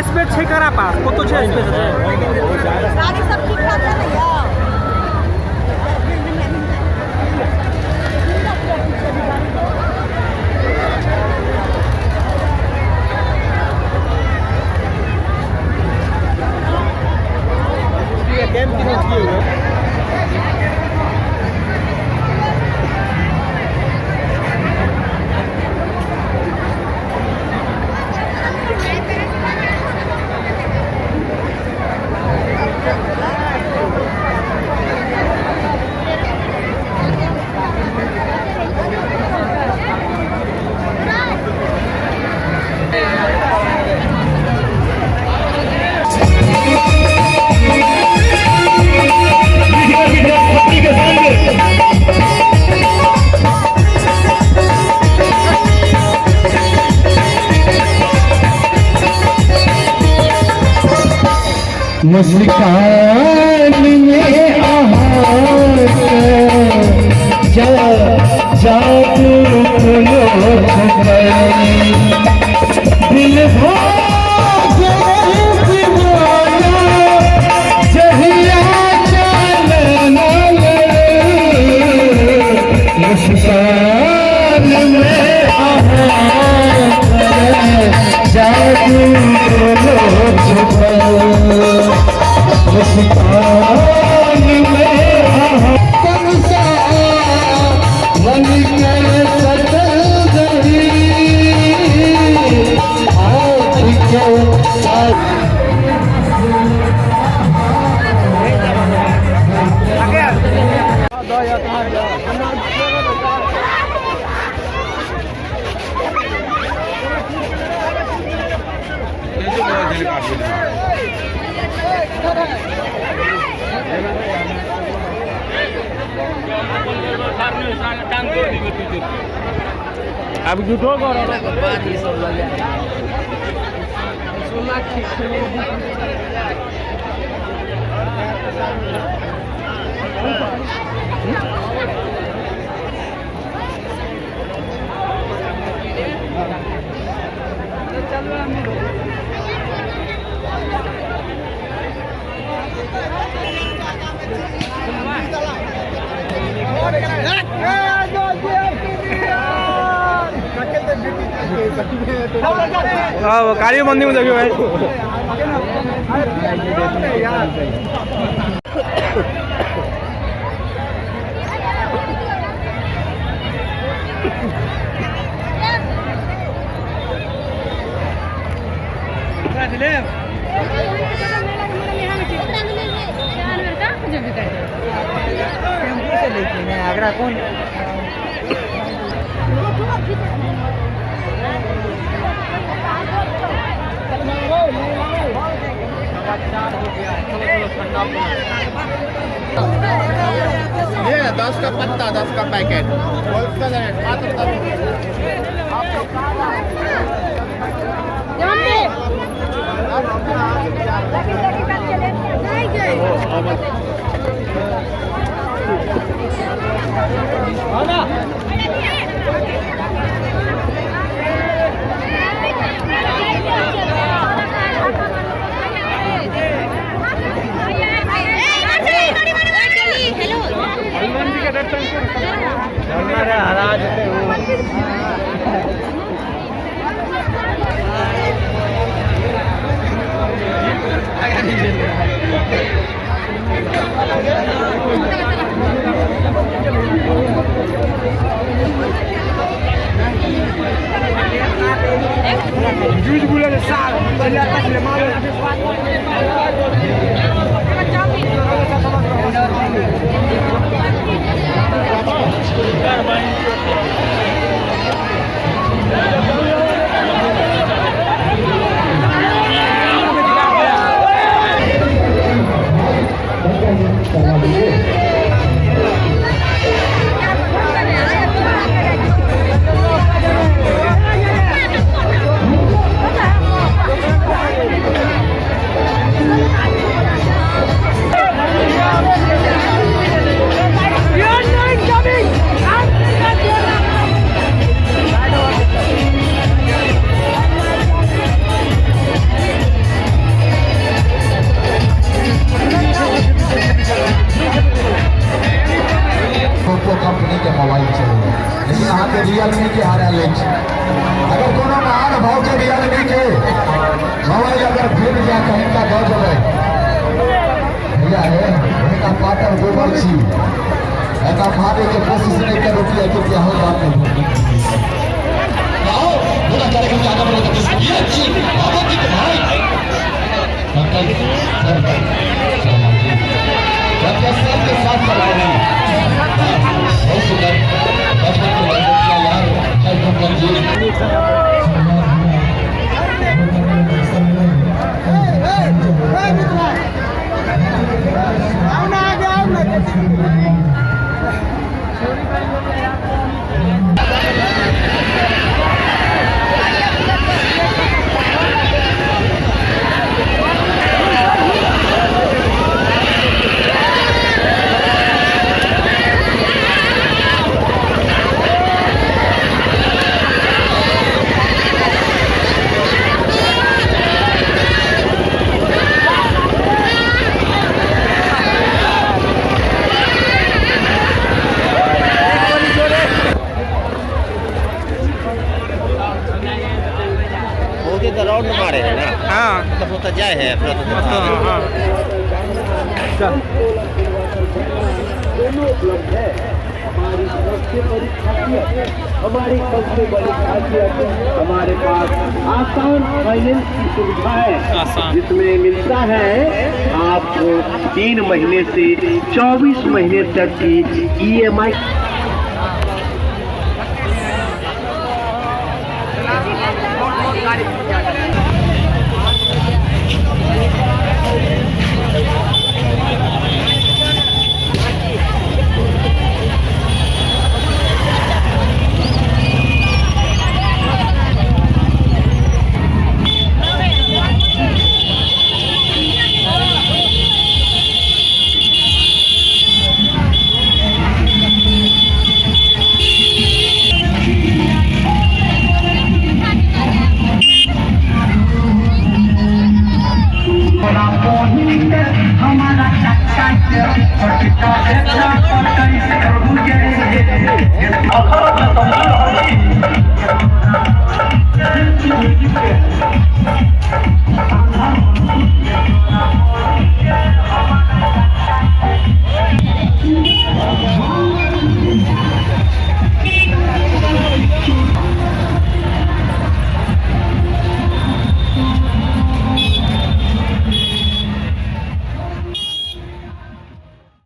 Space छै करा पास कतो छै स्पेस छै। गाड़ी सब ठीक ठाक चलैया। मुस्कान में आहार जा जादू लो छुपल दिल भाग दीवाना जहिया चलना मुस्कान में आहार जादू लो छुपल मुस्कान में कौन सा मन के सटल गई आज के आज। अब झूठो करो। हाँ काली मंदिर में देखियो भाई। ये 10 का पत्ता, 10 का पैकेट, होलसेल रेट मात्र 10। हेलो। लेकिन अहाँके रियलमी के हारल अछि। अगर कोनो महानुभाव के रियलमी के मोबाइल अगर भेट जाए तऽ हिनका दऽ देबै। भैया हे, हिनका पातर गोबर छी, एकरा मारे के कोशिश नहीं करू, किया कि अहूँ बात नहीं। आओ पूरा कार्यक्रम के आगे बढ़े। ये जी अवंतिक भाई, पंकज सर, पंकज सर के साथ चला रहे हैं। बहुत सुंदर बचपन के बारे यार पंकज जी। आओ ना, आगे आओ ना। बहुत तो राउंड मारे है ना? हाँ। तो होता जाए है फिर तो। हाँ। दोनों उपलब्ध है। हमारी सबसे बड़ी खासियत, हमारी सबसे बड़ी खासियत, हमारे पास आसान फाइनेंस की सुविधा है। आसान। जिसमें मिलता है आपको 3 महीने से 24 महीने तक की ईएमआई।